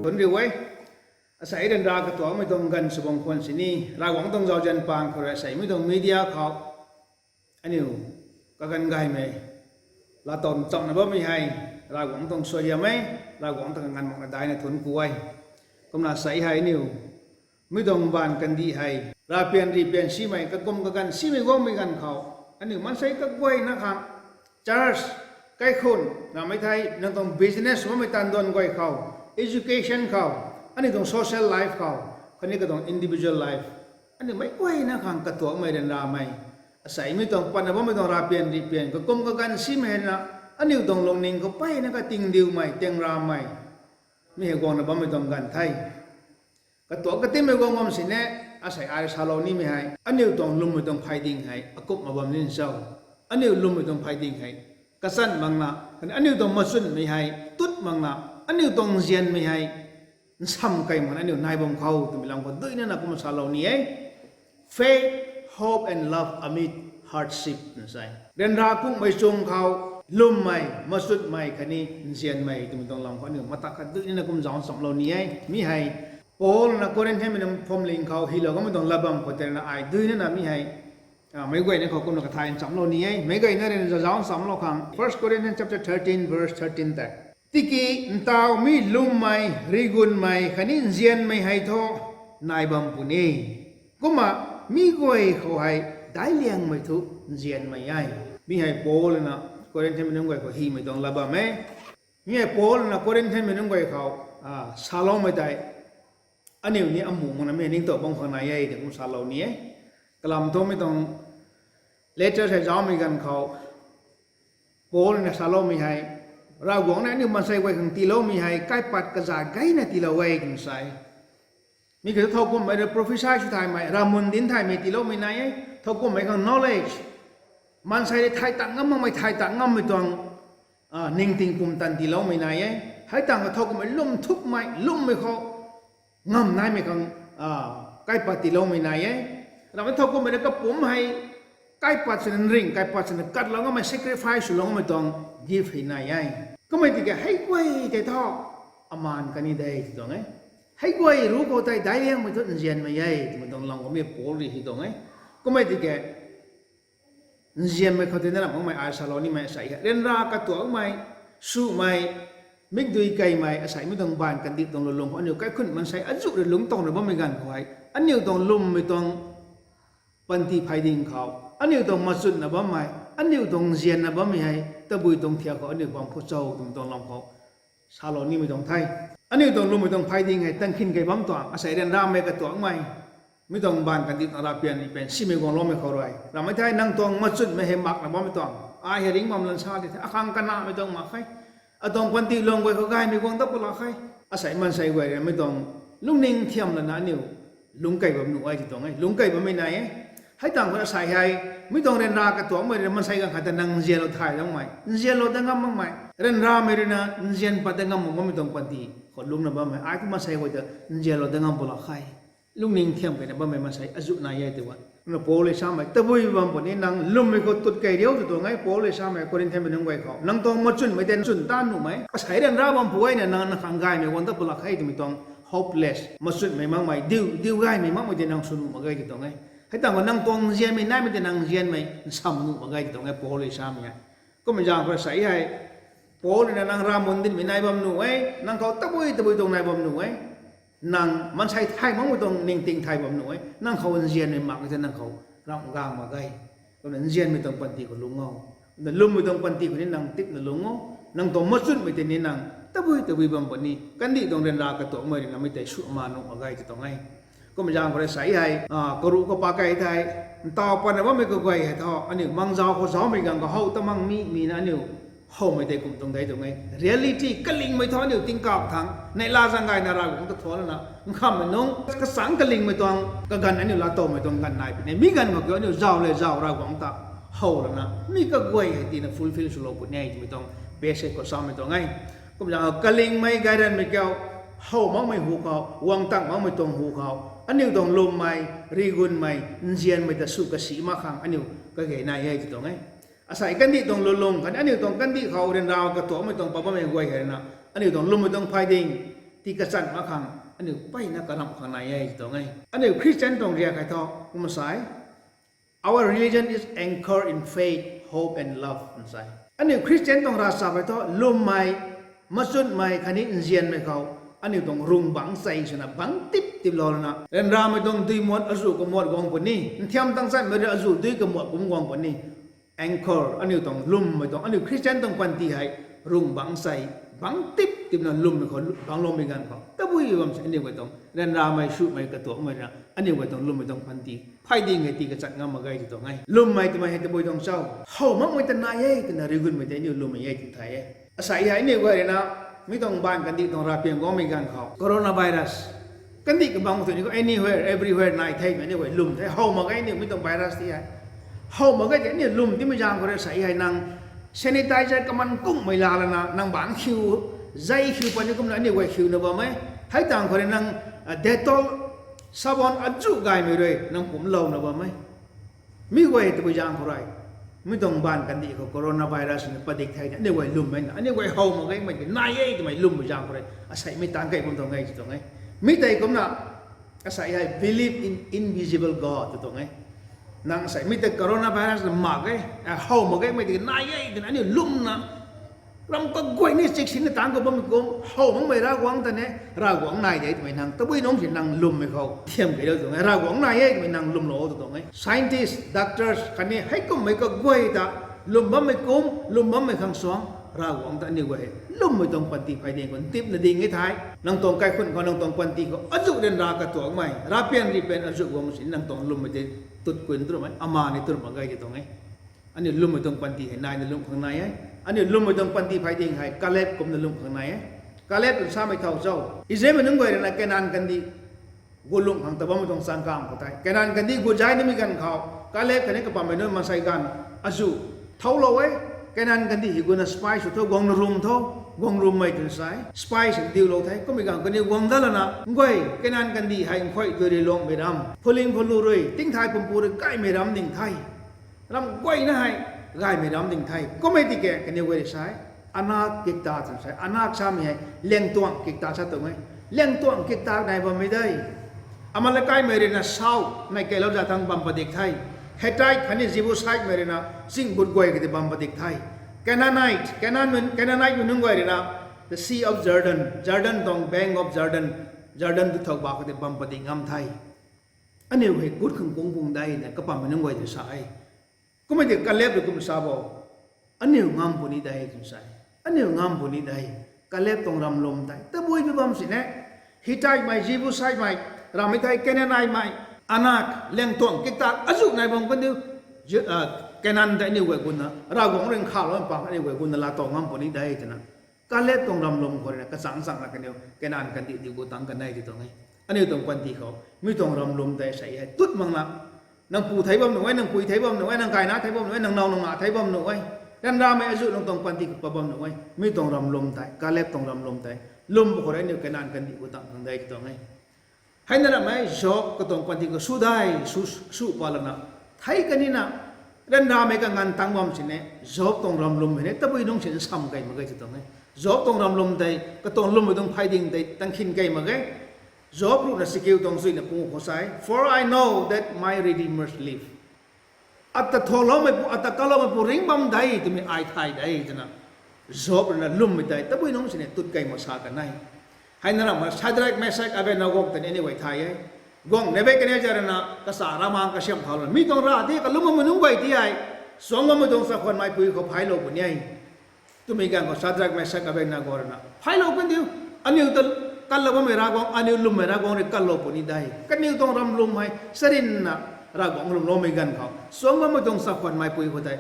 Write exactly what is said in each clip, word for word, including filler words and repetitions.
Thunc riu e. Asei ryanra katuakmei tuang ganv sw bam khwan sini Ravguangc tuang zauzian pang khou rui asei mi tuang media khou aniu kaganv gaymei, laatow chamna bammei hei Ravguangc tuang suaihiam e. Ravguangc ta kaganv makna daina thunc ku e. Kumna asei hei aniu mi tuang baanv kandih hei rapian ripian simei, kakum kaganv simei guangmei ganv khou aniu maansei kaguayna khang church, kaikhun, namei thei nang tuang business bammei taanv duan guay khou, education khou, aniu tuang social life khou, khatni katuang individual life, aniu meic guayna khang katuakmei ryanramei, asei mi tuang patna bammei tuang rapian ripian kakum kaganv simei hei na, aniu tuang lungning khou peyna katingdiumei, tiangramei, mi hei guangna bammei tuang ganv the. Katuak katimei guang bam sini, asei ai salou nimei hei aniu tuang lwmmei tuang phay ding hei akumhna bam ni cho? Aniu lwmmei tuang phay ding hei kachan makna, khatni aniu tuang machunmei hei tut makna, aniu tuang nzianmei hei nsam kei makna aniu nai bam khou twmei lam khou duinana kumna salou ni e. Faith, hope and love amid hardship na sa e. Ryanra kungmei chung khou lwmmei, machutmei khatni nzianmei twmei tuang lam khou aniu mata khat duinana kum zauc nchamlou ni e. Mi hei Paul na Corinthianmei nunc phuamling khou hylou kamei tuang latbam khou tena ai duinana mi hei meic guayna khou kumna kathay nchamlou ni e. Meic guayna rui zauc nchamlou khang First Corinthians chapter thirteen verse thirteen tei, tiki ntaw mi lwmmei, rigunmei khatni nzianmei hei thu nai bam puni. Kumna mi guay khou hei daic liangmei thu nzianmei e. Mi hei Paul na Corinthianmei nunc guay khou hymei tuang latbam e. Mi hei Paul na Corinthianmei nunc guay khou saloumei tei aniu ni amu makna mi ningtow bam khang nai e tei kum salou ni e. Kalam thumei tuang letter hei zaumei ganv khou Paul na saloumei hei, Ravguangc na aniu maansei guay khang tiiloumei hei kaipat kazat gayna tiilou e twna sa e. Mi kiu thu thowkumhmei rui prophecy sw thaymei, ravmun dinc thaymei tiiloumei nai e. Thowkumhmei khang knowledge, maansei rui thay tak ngam makmei, thay tak ngammei tuang ningting pumtan tiiloumei nai e. Hei tangv khou thowkumhmei lwm thukmei, lwmmei khou ngam naimei khang kaipat tiiloumei nai e. Ramei thowkumhmei rui kapumc hei kaipat swna nring, kaipat swna katlou ngammei, sacrifice swlou ngammei tuang gift hei nai e. Kummei tiki hei guay tei thu amaan kani de tw tuang e. Hei guay ruc khou tei daic liangmei thu nzianmei e twmei tuang lam khou mi Paul rui hei tuang e. Kummei tiki nzianmei khou tei na ram makmei ai salou nimei asei hei ryanra katuakmei, sumei, mikdui keymei, asei mi tuang baanv kandih tuang lulung khou aniu kaikhun maansei azuh rui lungc towna bammei ganv khou hei aniu tuang lwmmei tuang panty phay ding khou, aniu tuang machunna bammei, aniu tuang nzianna bammei hei tabui tuang thiak khou aniu bam khou cho twmei tuang lam khou salou nimei tuang the. Aniu tuang lwmmei tuang phay ding hei tangkhin key bam tuang asei ryanramei katuakmei, mi tuang baanv kandih tuang rapian ripian simei guangloumei khou rui ramei thei nang tuang machunmei hei makna bammei tuang, ai hei ringc bam lansa di the, akhang kanahmei tuang mak khe. Atuang panty lung guay khou gaymei guang dat pw lak khe. Asei maansei guay rui mi tuang lungning thiam lana aniu lungc key bam nuh e tw tuang e, lungc key bammei nai e. Hei tangv khou asei hei mi tuang ryanra katuakmei rui maansei ganv khat ta nang nzianlou thay makmei, nzianlou dat ngam makmei, ryanramei rui na nzian pat dat ngam mak bammei tuang panty khou lungcna bammei ai thu maansei guay ta nzianlou dat ngam pw lak khe. Lungning thiam keyna bammei maansei azuh nai e tw e. Kumna Paul rui samei tabui bam puni, nang lwmmei khou tut key riu tw tuang e. Paul rui samei Corinthianmei nunc guay khou nang tuang machunmei tei chwn ta nuhmei, asei ryanra bam pw e na nang na khang gaymei guang dat pw lak khe twmei tuang hopeless, machunmei makmei, diu diu gaymei makmei tei nang sw nuh mak ge tw tuang e. Hei tangv khou nang tuang nzianmei naimei tei nang nzianmei nsam nuh mak ge tw tuang e Paul rui samei hei. Kummei zaeng khou asei hei Paul rui na nang ravmun dinmei nai bam nuh e, nang khou tabui tabui tuang nai bam nuh e. Nang maansei thay makmei tuang ningting thay bam nuh e, nang khou nzianmei mak e the nang khou ramh gang mak ge. Kumna nzianmei tuang panty khou lungc o. Kumna lwmmei tuang panty khou ni nang tipna lungc o. Nang tuang machunmei tei ni nang tabui tabui bam puni, kandih tuang ryanra katuakmei rui namei tei sw ma nuh mak ge tw tuang e. Kummei zaeng khou rui asei hei karuh khou pa key thei, ntaw patna bammei kaguay hei thu aniu mangzau khou zaumei ganv khou how ta mang mi mi na aniu howmei tei kum tuang de tuang e. Reality kalingmei thu aniu tingkauh thangc neihla zaeng gayna Ravguangc ta thuanc lana nkhammei nunc kachangc kalingmei tuang kaganv aniu laatowmei tuang ganv nai puni. Mi ganv khou kiu aniu zauc le zauc Ravguangc ta how lana mi kaguay hei tina fulfill swlou puni e twmei tuang passage khou samei tuang e. Kumna kalingmei gayranmei kiu how makmei hu khou, guang tang makmei tuang hu khou aniu tuang lwmmei, rigunmei, nzianmei ta sw kasi mak khang aniu kage nai e tw tuang e. Asei kandih tuang lulung khatni aniu tuang kandih khou ryanra katuakmei tuang pat bammei guay hei na aniu tuang lwmmei tuang phay ding, tii kachan mak khang aniu mpeyna karamh khang nai e tuang e. Aniu Christian tuang riak hei thu kumna sa e, our religion is anchored in faith, hope and love twna sa e. Aniu Christian tuang ravchap hei thu lwmmei, machunmei khatni nzianmei khou aniu tuang rung bangc chei swna bangc tip tiplou lana ryanramei tuang dui muat azuh kamuat guang puni, nthiam tang chanmei rui azuh dui kamuat kumc guang puni. Anchor, aniu tuang lwmmei tuang, aniu Christian tuang panty hei rung bangc chei, bangc tip tipna lwmmei khou bangcloumei ganv khou tabui bam se aniu guay tuang ryanramei sumei katuakmei rui aniu guay tuang lwmmei tuang panty phay ding hei tii kachat ngam mak ge tw tuang e. Lwmmei twmei hei tabui tuang cho? How makmei ta nai e twna rigunmei tei aniu lwmmei e tw thay e. Asei hei aniu guay rui na mi tuang baanv kandih tuang ravpian guangmei ganv khou coronavirus kandih kabam thu ni khou anywhere, everywhere nai themei aniu guay lwm the. How mak ge aniu mi tuang virus ti hei, how mak ge ti aniu lwm timei zaeng khou rui asei hei nang sanitizer kaman kungmei laa lana nang baanc khiu, zei khiu puni kumna aniu guay khiuna bam e. Hei tang khou rui nang Dettol sabon azuh gaymei rui nang pumclouna bam e. Mi guay tabui zaeng khou rui mi tuang baanv kandih khou coronavirus na padik thei ni aniu guay lwmmei na aniu guay how mak ge mei ti nai e twmei lwmmei zaeng khou rui asei mi tang kei bam tuang e tw tuang e. Mi tei kumna asei hei believe in invisible God tw tuang e. Nang asei mi tei coronavirus na mak ge, how mak ge mei ti nai e twna aniu lwmna ram kaguay ni chiksinna tang khou bammei kum, how makmei Ravguangc ta ne, Ravguangc nai de twmei nang tabui nungc si nang lwmmei khou thiam keylou tuang e. Ravguangc nai e twmei nang lwmlou tw tuang e. Scientist, doctors khatni heikummei kaguay ta lwm bammei kum, lwm bammei khang suang Ravguangc ta aniu guay lwmmei tuang panty phay ding khou ntipna ding e thei, nang tuang kaikhunc khou, nang tuang panty khou azuh ryanra katuakmei, ravpian ripian azuh guang si nang tuang lwmmei tei tut kun twmei ama ni tw mak ge tw tuang e. Aniu lwmmei tuang panty hei naina lwm khang nai e. Aniu lwmmei tuang panty phay ding hei Kaleb kumna lwm khang nai e. Kaleb tw samei thow cho? Israelmei nunc guay rui na Kanan kandih gu lwm khang ta bammei tuang changkam khou tei, Kanan kandih gu zai nimei ganv khou Kaleb khatni kapammei nunc maansei ganv azuh thouclou e. Kanan kandih hei guna spy sw tho, guang na rum tho, guang rummei twna sa e. Spy si diulou the, kummei ganv kaniw guang dat lana guay Kanan kandih hei nkhuay dui rui luangmei ram, phuling phulu rui, tingthay pumpu rui gaymei ram ding the. Ram guayna hei gaymei ram ding the. Kummei tiki kaniw guay rui sa e, Anak kikta twna sa e. Anak samei hei liangtuang kikta sa tuang e. Liangtuang kikta nai bammei de. Amalekaimei rui na south nai keylou za thang bam padik the. Hittite khatni Jebusitemei rui na chinggut guay kati bam padik the. Canaanite, Canaan, Canaanitemei nunc guay rui na the Sea of Jordan, Jordan tuang, Bank of Jordan, Jordan tu thau ba kati bam padik ngam the. Aniu hei gut khang kung pung de na kapammei nunc guay rui sa e. Kummei tiki Kaleb rui kum sa bo, aniu ngam puni de twna sa e. Aniu ngam puni de. Kaleb tuang ram lwm tei tabui pi bam sini, Hittite mei, Jebusitemei, rammei thei Canaanite mei, Anak, liangtuang kikta azuh nai bam kandiu, Kanan tei aniu guay guna Ravguangc rui nkhavlou pang aniu guay guna laatow ngam puni de twna Kaleb tuang ram lwm khou rui na kachang changna kaniw Kanan kandih di gu tang kan e tw tuang e. Aniu tuang panty khou mi tuang ram lwm tei sei hei tut makna, nang pu thei bam nuh e, nang pui thei bam nuh e, nang kaina thei bam nuh e, nang now nang na thei bam nuh e, ryanramei azuh nang tuang panty khou pat bam nuh e. Mi tuang ram lwm tei, Kaleb tuang ram lwm tei lwm khou rui aniu Kanan kandih gu tang khang de tw tuang e. Heina ramei Job katuang panty khou sw dai, sw, sw pa lana thei kanina ryanramei kanganv tang bam sini, Job tuang ram lwm hei ni tabui nungc sini sam key mak ge tw tuang e. Job tuang ram lwm tei katuang lwmmei tuang phay ding tei tang khin key mak ge. Job ruhna sikiu tuang zuina pungu khou sa e, For I know that my Redeemer live. Ata tholoumeipu, ata kaloumeipu ring bam de twmei ai thay de twna Job rui na lwmmei tei tabui nungc sini tut key mak sa kan e. Heina ramna Shadrach, Meshach, Abednego tei ni aniu guay thay e. Guangc Nebukadnezar rui na kacha ramang kasiam thau lana mi tuang rav di kalum bammei nunc guay ti hei suang bammei tuang chakhwang meipui khou phaylou puni e twmei ganv khou Shadrach, Meshach, Abednego rui na phaylou kandiu. Aniu ta kanlou bammei Ravguangc, aniu lwmmei Ravguangc rui kanlou puni de. Kaniw tuang ram lwm hei charynna Ravguangc lwmloumei ganv khou suang bammei tuang chakhwang meipui khou tei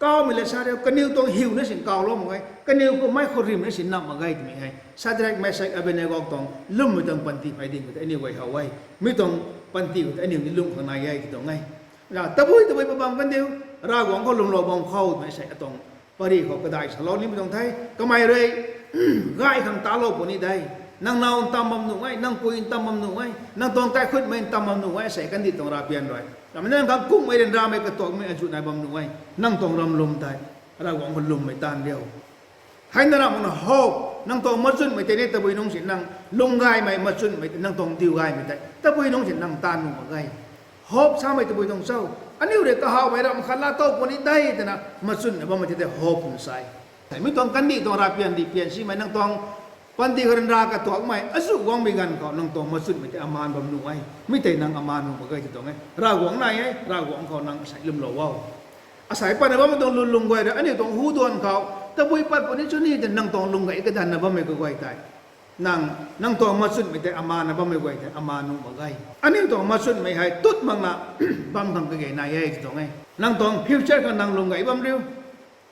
kawmei le sa riu, kaniw tuang hiuna sin kawlou mak ge, kaniw khou mei khou rimna sin nam mak ge twmei hei Shadrach, Meshach, Abednego tuang lwmmei tuang panty phay ding khou tei aniu guay how e. Mi tuang panty khou tei aniu ni lwm khang nai e tw tuang e. Tabui tabui pa bam kandiu, Ravguangc khou lwmlou bam khou twmei sei atuang pary khou kadai salou nimei tuang the. Kamei rui gay khang talou puni de. Nang now ntam bam nuh e, nang pui ntam bam nuh e, nang tuang kaikhutmei ntam bam nuh e, sei kandih tuang ravpian rui. Ramei nang khang kungmei ryanramei katuakmei azuh nai bam nuh e, nang tuang ram lwm tei Ravguangc khou lwmmei taanv riu. Heina ramna hope, Nang tuang machunmei tei ni tabui nungc si nang lung gaymei machunmei tei, nang tuang diu gaymei tei tabui nungc si nang taanv nuh mak ge. Hope samei tabui tuang cho? Aniu rui kahawmei ramh khat laa tow puni de twna machunna bammei tei tei hope nsa e. Mi tuang kandih tuang ravpian dih pian simei nang tuang panty khou ryanra katuakmei azuh guangmei ganv khou nang tuang machunmei tei amaan bam nuh e. Mi tei nang amaan nuh mak ge tw tuang e. Ravguangc nai e, Ravguangc khou nang asei lwmlou o. Asei patna bammei tuang lwnlung guay rui aniu tuang hu duan khou tabui pat puni cho ni twna nang tuang lung gay kadanna bammei kaguay tei nang, nang tuang machunmei tei amaanna bammei guay tei amaan nuh mak ge. Aniu tuang machunmei hei tut makna bam khang kage nai e tw tuang e. Nang tuang future khang nang lung gay bam riu.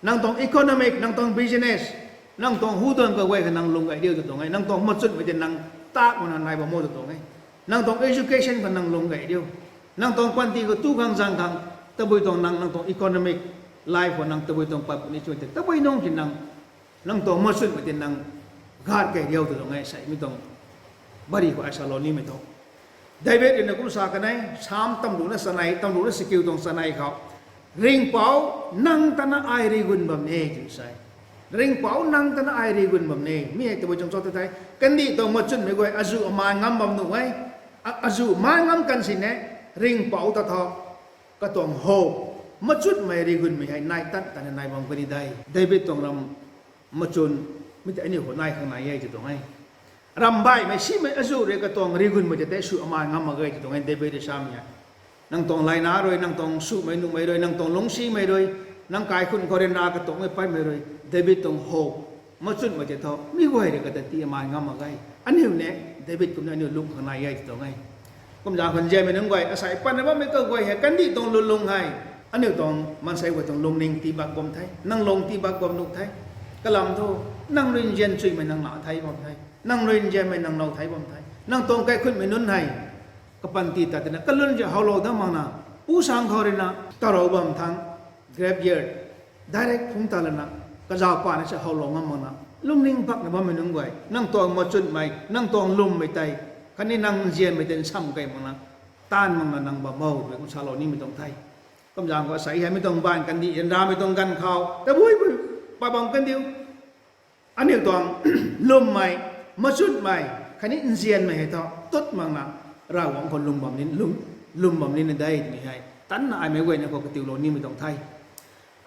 Nang tuang economic, nang tuang business, nang tuang hu duan kaguay khang nang lung gay riu tw tuang e. Nang tuang machunmei tei nang tak makna nai bam o tw tuang e. Nang tuang education khang nang lung gay riu. Nang tuang panty khou tu khang zang khang, tabui tuang nang, nang tuang economic life khou nang tabui tuang pat puni cho tei tabui nungc si nang, nang tuang machunmei tei nang gat key riu tw tuang e. Sei mi tuang bari khou ai salou nimei thu, David rui na kum sa kan e, Sam tamruhna chanei, tamruhna sikiu tuang chanei khou, Ringhpouc, nang tana ai rigun bam e tw sa e. Ringhpouc, nang tana ai rigun bam e. Mi hei tabui chang cho ta the, kandih tuang machunmei guay azuh amaan ngam bam nuh e. A, azuh maan ngam kan sini, Ringhpouc ta tho katuang hope, machunmei rigunmei hei nai tan tana nai bam kani de. David tuang ram machun, mi tei aniu khou nai khang nai e tw tuang e. Ramh baihmei simei azuh rui katuang rigunmei tei tei sw amaan ngam mak ge tw tuang e David rui samei hei. Nang tuang layna rui, nang tuang sumei nuhmei rui, nang tuang lungcsimei rui, nang kaikhun khou ryanra katuakmei patmei rui, David tuang hope, machunmei tei thu mi guay rui kata ti amaan ngam mak ge. Aniu ni David kumna aniu lung khang nai e tw tuang e. Kumzaeng khou nzianmei nunc guay, asei patna bammei kaguay hei kandih tuang lwnlung hei, aniu tuang maansei guay tuang lungning tii bak bam the, nang lung tii bak bam nuh the. Kalam thu, nang rui nzian chuimei nang na thei bam the, nang rui nzianmei nang now thei bam the. Nang tuang kaikhunmei nunc hei kapanty ta tina kalun zi howlou dat makna, u sang khou rui na tarou bam thang, graveyard, direct phungc ta lana, kazauh pana si howlou ngam makna, lungning bakna bammei nunc guay, nang tuang machunmei, nang tuang lwmmei tei, khatni nang nzianmei tei nsam key makna, taanv makna nang bam o twmei kum salou nimei tuang the. Kumzaeng khou asei hei mi tuang baanv kandih ryanramei tuang ganv khou tabui bui pat bam kandiu. Aniu tuang lwmmei, machunmei, khatni nzianmei hei thu tut makna Ravguangc khou lwm bam ni, lwm, lwm bam nina de twmei hei tanna aimei guayna khou katiulou nimei tuang the.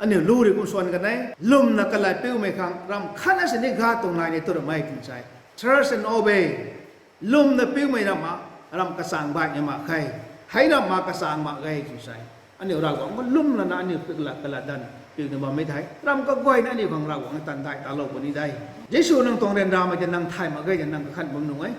Aniu lu rui kum swan kan e, lwmna kalat piumei khang ramh khatna sini ga tuang nai ni tu ramh e twna sa e. Trust and obey. Lwmna piumei ramh a, ramh kachang baihmei mak khe. Hei ramh a kachang mak ge twna sa e. Aniu Ravguangc khou lwm lana aniu pik la kalat dan piuna bammei the. Ramh kaguayna aniu khang Ravguangc tan dai talou puni de. Jisu nang tuang ryanramei tei nang thay mak ge twna nang kakhan bam nuh e.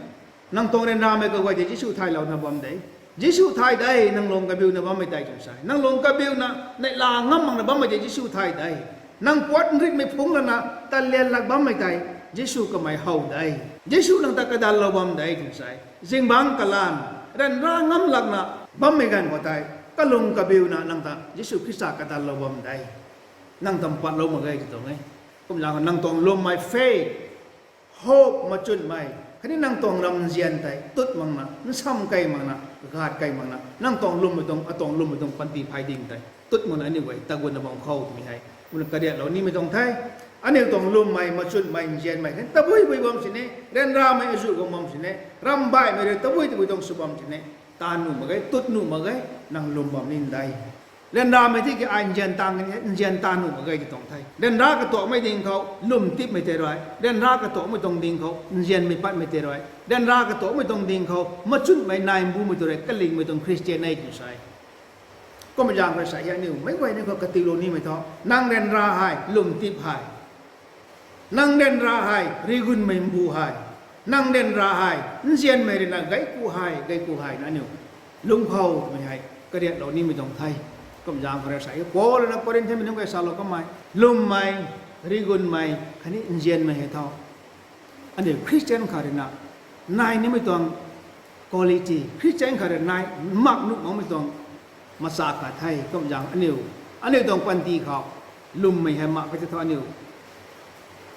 Nang tuang ryanramei kaguay tei Jisu thaylouna bam de. Jisu thay de, nang lung kabiuna bammei tei twna sa e. Nang lung kabiuna neihla ngam makna bammei tei Jisu thay de. Nang puat nritmei phungc lana talian lak bammei tei Jisu kamei how de. Jisu nang ta kadallou bam de twna sa e. Zingbangc kalan, ryanra ngam lakna bammei ganv khou tei kalung kabiuna nang ta Jisu Khrista kadallou bam de. Nang tam patlou mak ge tw tuang e. Kumzaeng khou nang tuang lwmmei faith, hope, machunmei, khatni nang tuang ramzian tei tut makna, nsam key makna, gat key makna, nang tuang lwmmei tuang, atuang lwmmei tuang panty phey ding tei tut makna aniu guay tagunna bam khou twmei hei kumna kariatlou nimei tuang the. Aniu tuang lwmmei, machunmei, nzianmei khatni tabui bui bam sini, ryanramei azuh guang bam sini, ramh baihmei rui tabui tabui tuang sw bam sini, taanv nuh mak ge, tut nuh mak ge, nang lwm bam ni de. Ryanramei tiki ai nzian taanv kan e, nzian taanv nuh mak ge tw tuang the. Ryanra katuakmei ding khou lwm tipmei tei rui, ryanra katuakmei tuang ding khou nzianmei patmei tei rui, ryanra katuakmei tuang ding khou machunmei nai mbumei tei rui kalingmei tuang Khristian e twna sa e. Kumzaeng khou sa e aniu meic guayna khou katiulou nimei thu, nang ryanra hei, lwm tip hei, nang ryanra hei, rigunmei mbu hei, nang ryanra hei, nzianmei rui na gayku hei, gayku hei na aniu lungc khou twmei hei kariatlou nimei tuang the. Kumzaeng khou rui sa e Paul rui na Korinthmei nunc guay salou kamei, lwmmei, rigunmei, khatni nzianmei hei thu aniu Khristian khat rui na nai nimei tuang quality, Khristian khat rui nai mak nuh makmei tuang machak khat the. Kumzaeng aniu, aniu tuang panty khou lwmmei hei mak khe tei thu aniu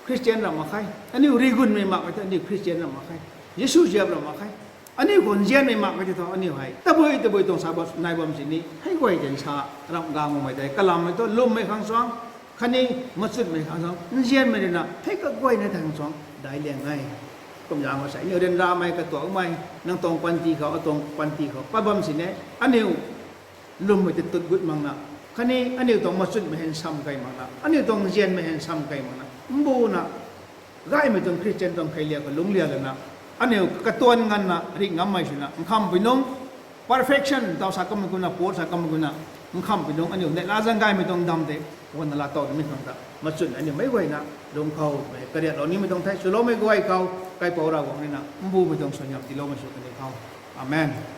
Khristian ramh mak khe. Aniu rigunmei mak khe tei aniu Khristian ramh mak khe. Jisu ziap ramh mak khe. Aniu khou nzianmei mak khe tei thu aniu hei tabui tabui tuang sa bam, nai bam sini hei guay tei nsa ramh gang makmei tei kalammei thu lwmmei khang suang Khatni machunmei khang suang nzianmei ruina hei kaguayna thang suang daic liang e. Kumzaeng khou sa aniu ryanramei katuakmei nang tuang panty khou, atuang panty khou pat bam sini, aniu lwmmei tei tut gut makna, khatni aniu tuang machunmei hei nsam kei makna, aniu tuang nzianmei hei nsam kei makna, mbuna gaymei tuang Christian tuang kheiliak khou lungcliak lana, aniu katuan nganvna ringh ngammei swna nkhamhpui nungc perfection taw sa kammei kumna, Paul sa kammei kumna, nkhamhpui nungc aniu neihla zaeng gaymei tuang dam tei guanna laa tow nimei khang ta machun aniu meic guayna lungc khou twmei kariatlou nimei tuang the. Swloumei guay khou kaipouc Ravguangc ruina mbumei tuang suaihiam tiiloumei sw kaniw khou. Amen.